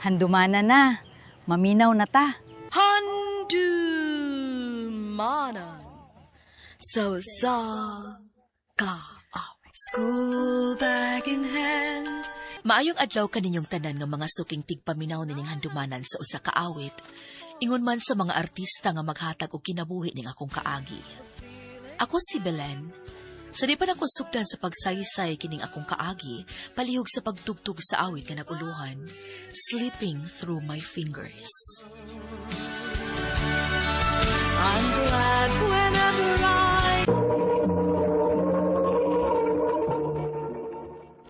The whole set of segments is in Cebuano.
Handumana na. Maminaw na ta. Handumanan sa usa ka awit. School bag in hand. Maayong adlaw kaninyong tanan nga mga suking tigpaminaw nining handumanan sa usa ka awit. Ingon man sa mga artista nga maghatag og kinabuhi ning akong kaagi. Ako si Belen. Sa di pa nako sugdan sa pagsaysay kining akong kaagi, palihog sa pagtugtog sa awit nga naguluhan, Slipping Through My Fingers. I'm glad whenever I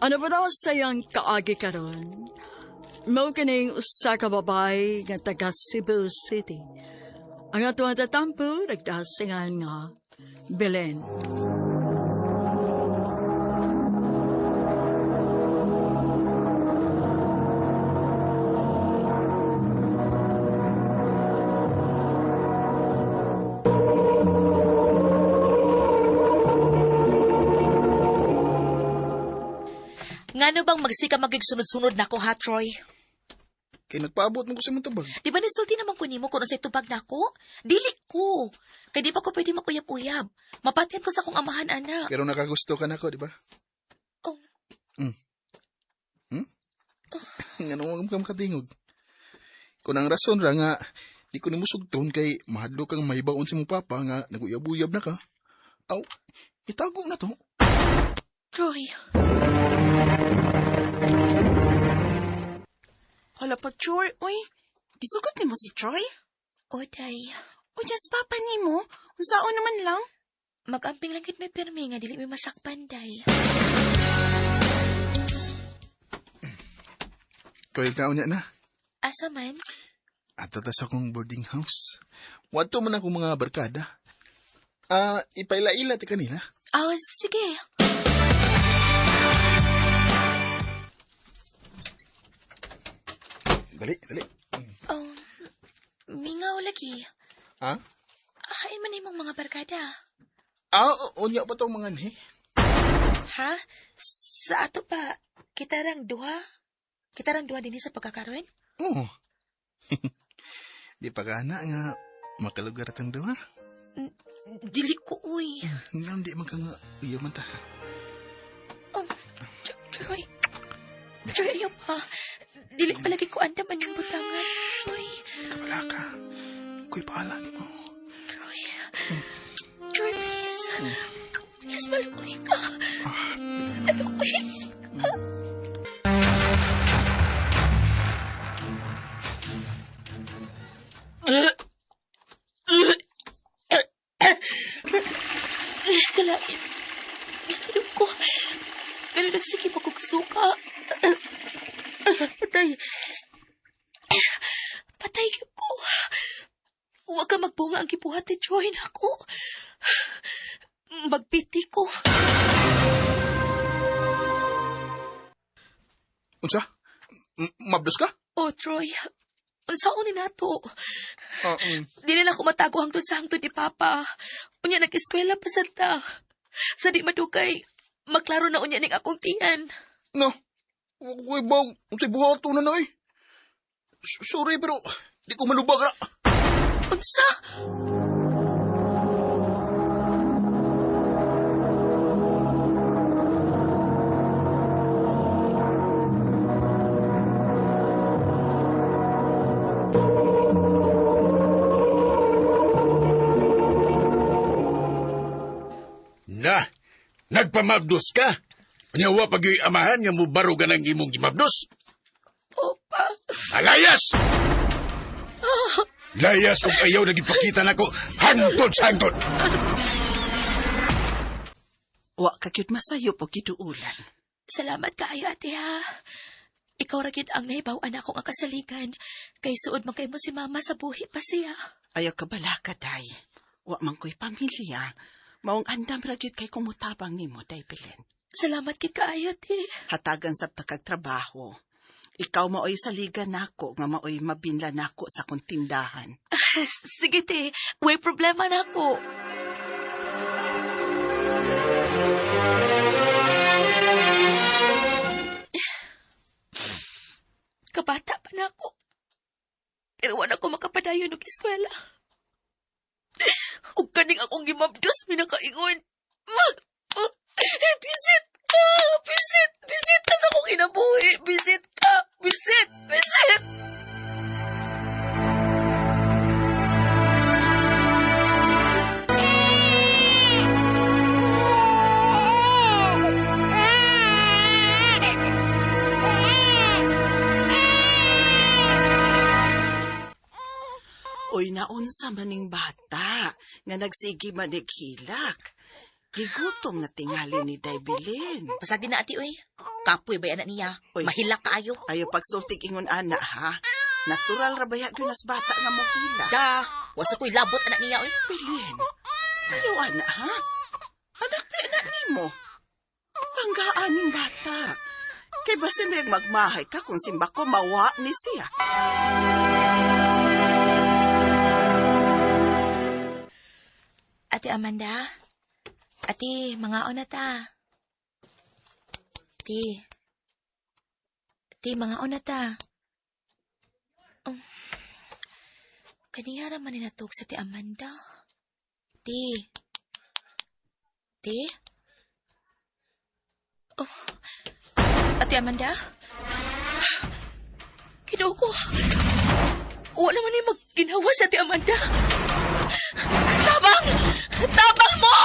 Ano ba daw sayang kaagi karon? Mao kining usa ka babae nga taga Cebu City. Ang atong tatampo nagdasingan nga Belen. Ngano bang magsika magigsunod-sunod nako ha, Troy? Kay nagpaabot mo ko sa imong tubag. Di ba nisulti naman ko nimo kung unsay tubag nako? Dili ko. Kay di pa ko pwede makuyab-uyab. Mapatian ko sa akong amahan, ana. Pero nakagusto ka nako, di ba? Oh. Mm. Hmm? Ngano mo ka makatingog? Kung ang rason ra nga di ko nimo sugton kay mahadlok kang mahibaon sa imong papa nga naguyab-uyab na ka. Aw, itago na to. Troy, Hala pa, Troy. Uy, gisugot nimo si Troy? Oday, Uy, jas papa nimo. Unsaon naman lang? mag-amping lang gid may pirmi nga dili mi masakpan, day. Kay kaon niya na. Asa man? Ato ta sa akong boarding house. Wadto man akong mga barkada. Ah, ipaila-ila ti kanila. Ah, sige. Dali, dali. Oh, mingaw lagi. Ha? Hain man imong mga barkada. Ah, unya pa tong mga ni. Ha? Sa ato pa, kita rang duha? Kita rang duha dinhi sa pagkakaroon? Oo. Di pa kana nga makalugar tang duha. Dili ko, uy. Ngam di man ka nga uyaw man ta. Oh, Troy. Troy, ayaw pa. Dili palagi ko andam ang butangan. Troy, Kabala ka. Ako'y paala ni mo. Troy. Troy, please. Please, maluoy ka. Maluoy ka. Kalain. Ginom ko. Pero nagsige pa kong suka. Patay. Patay ko. Huwag ka magbunga ang gibuhat ni Troy na ako. Magpiti ko. Unsa? Mabdos ka? Oh, Troy. Unsaon ni nato? Ah, mm. Dili na ako matago hangtod sa hangtod ni Papa. Unya nag-eskwela pa sad ta. Sa di madugay, maklaro na unya ning akong tiyan. No. Wa ko'y bawg. Unsay buhato na na eh. Sorry pero di ko malubag ra. Unsa? Na, nagpamabdos ka. Nya wa pag amahan nga mubaro ka ng imong gimabdos. Opa. Alayas! Layas ug ayaw na gipakita nako hangtod sa hangtod. Wa ka gyud masayop og giduulan. Salamat kaayo, ate ha. Ikaw ra gyud ang nahibaw-an ako nga kasaligan. Kay suod man kay mo si mama sa buhi pa siya. Ayaw ka bala ka, day. Wa man ko'y pamilya. Maong andam ra gyud kay kumutabang nimo, day Belen. Salamat kid kaayo, te. Hatagan sab ta kag trabaho. Ikaw maoy saligan nako nga maoy mabinla nako sa akong tindahan. Sige, te. Way problema na ako. Kabata pa nako. Pero wala ko makapadayon og eskwela. Ug kaning akong gimabdos may nakaingon. Bisit ka! Bisit! Bisit ka sa akong kinabuhi! Bisit ka! Bisit! Bisit! Uy, naunsa maning bata nga nagsigi manighilak. Gigutom na tingali ni Daibilin. Pasagdi na ati, uy. Kapoy ba anak niya? Uy. Mahilak kaayo. Ayo pagsultig ingon ana ha. Natural ra baya gyud nas bata nga mohilak. Da, wasa ko'y labot anak niya, uy. Bilin. Ayaw ana ha. Anak pa anak nimo. Panggaan ning bata. Kay basin may magmahay ka kung simbako mawa ni siya. Ate Amanda? Ate, mga na ta. Ate. Ate, mga na ta. Kaniya naman ninatog sa ti Amanda. Ate. Ate? Oh. Ate Amanda? Kinuko ko. Wala man yung magginawa sa Ate Amanda. Tabang! Tabang mo!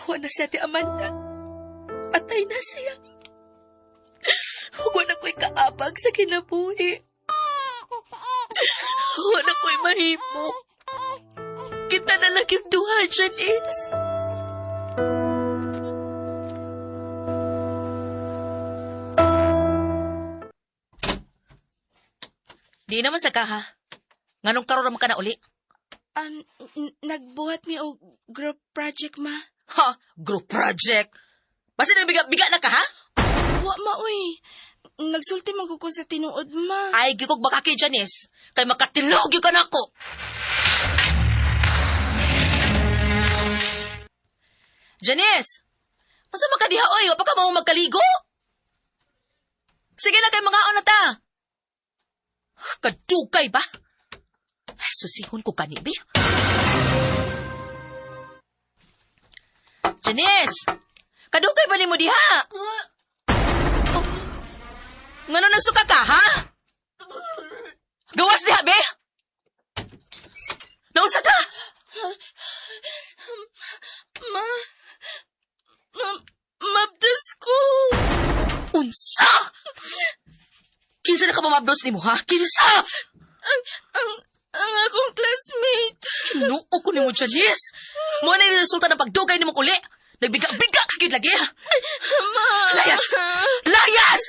Wala si Ate Amanda. Patay na siya. Huwag na ko'y kaabag sa kinabuhi. Wala ko'y mahimo. Kita na lang yung duha, Janice. Di naman sa ka, ha? Nganong karoon naman ka na uli? Nagbuhat mi og group project, ma. Ha? Group project? Basta nagbiga-biga na ka, ha? Wa, ma, uy. Nagsulti man ko sa tinuod, ma. Ay, gikog baka kay Janice. Kay makatilog yun ka na ako. Janice! Masa makadiha, oy? Wa pa ka mo magkaligo? Sige lang kay mga na ta. Kadugay ba? Ay, susihon ko kani, bi. Janice! Kadugay ba nimo diha? Oh. Ngano nagsuka ka, ha? Gawas diha, be! Nausa ka? Ma, mabdas ko. Unsa? Kinsa na ka mamabdos nimo, ha? Kinsa? Ang akong classmate. Kinuo ko nimo, Janice. Mo na yung resulta ng pagdugay nimo kuli. Nagbiga-biga ka gyud lagi. Ma. Layas! Layas!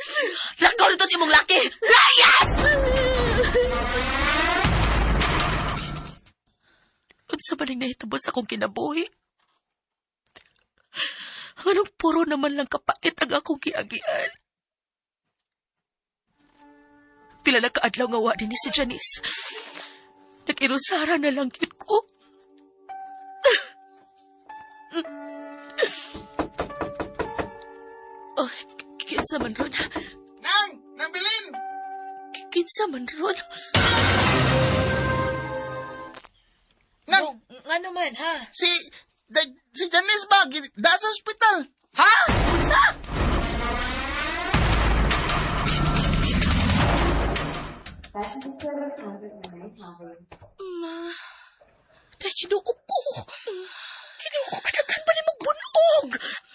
Lakaw nito sa imong laki! Layas! Unsa ba ning nahitabo sa akong kinabuhi? Anong puro naman lang kapait ang akong giagian? Pila na kaadlaw nga wa din ni si Janice. Nag-irusara na lang yun ko. Oh, kinsa man ron? Nang! Nang Bilin! Kinsa man ron? Nang! Ngano man, ha? Si Janice ba? Da sa ospital. Ha? Unsa? Ma. Tay, kinuo ko. Kinuo ko, katagan pa ni magbunog.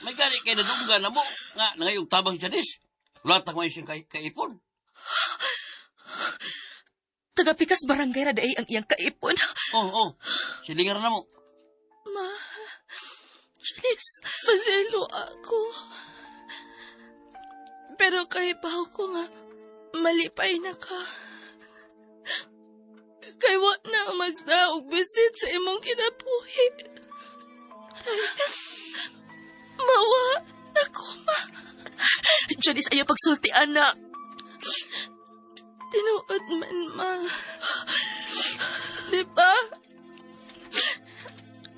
May gani kay nadunggan na mo nga nangayong tabang Janice. Wala tang may siyang kaipon. Tagapikas barangay ra daay ang iyang kaipon. Oh. Silingan na mo. Ma, Janice, maselo ako. Pero kahibaw ko nga, malipay na ka. Kay wa na magdaog bisit sa imong kinabuhi. Mawa na ko, ma. Janice, ayaw pagsulti, anak. Tinuod man, ma. Di ba?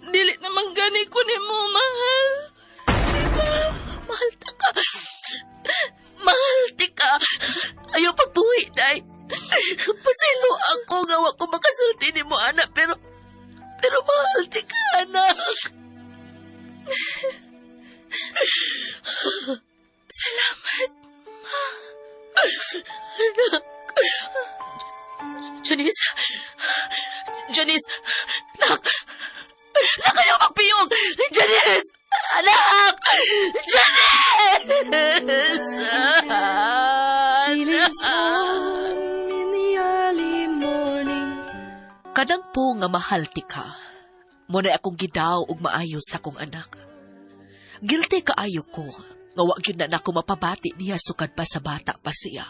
Dili naman ko nimo, mahal. Mahal ta ka. Mahal ti ka. Ayaw pagbuhi, day. Pasaylo ako nga wa ko makasulti nimo, anak, pero mahal ti ka, anak. Salamat, ma. Anak. Janice. Janice. Nak. Nak, ayaw magpiyong. Janice. Anak. Janice. She leaves home in the early morning. Kanang po nga mahal ti ka. Muna akong gidaw og maayo sa akong anak. Guilty kaayo ko nga wa gyud na nako mapabati niya sukad pa sa bata pa siya.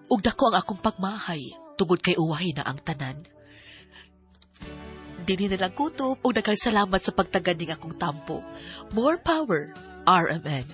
Ug dako ang akong pagmahay tungod kay uwahi na ang tanan. Dini na lang kutob ug daghang salamat sa pagtagan ning akong tampo. More power, RMN.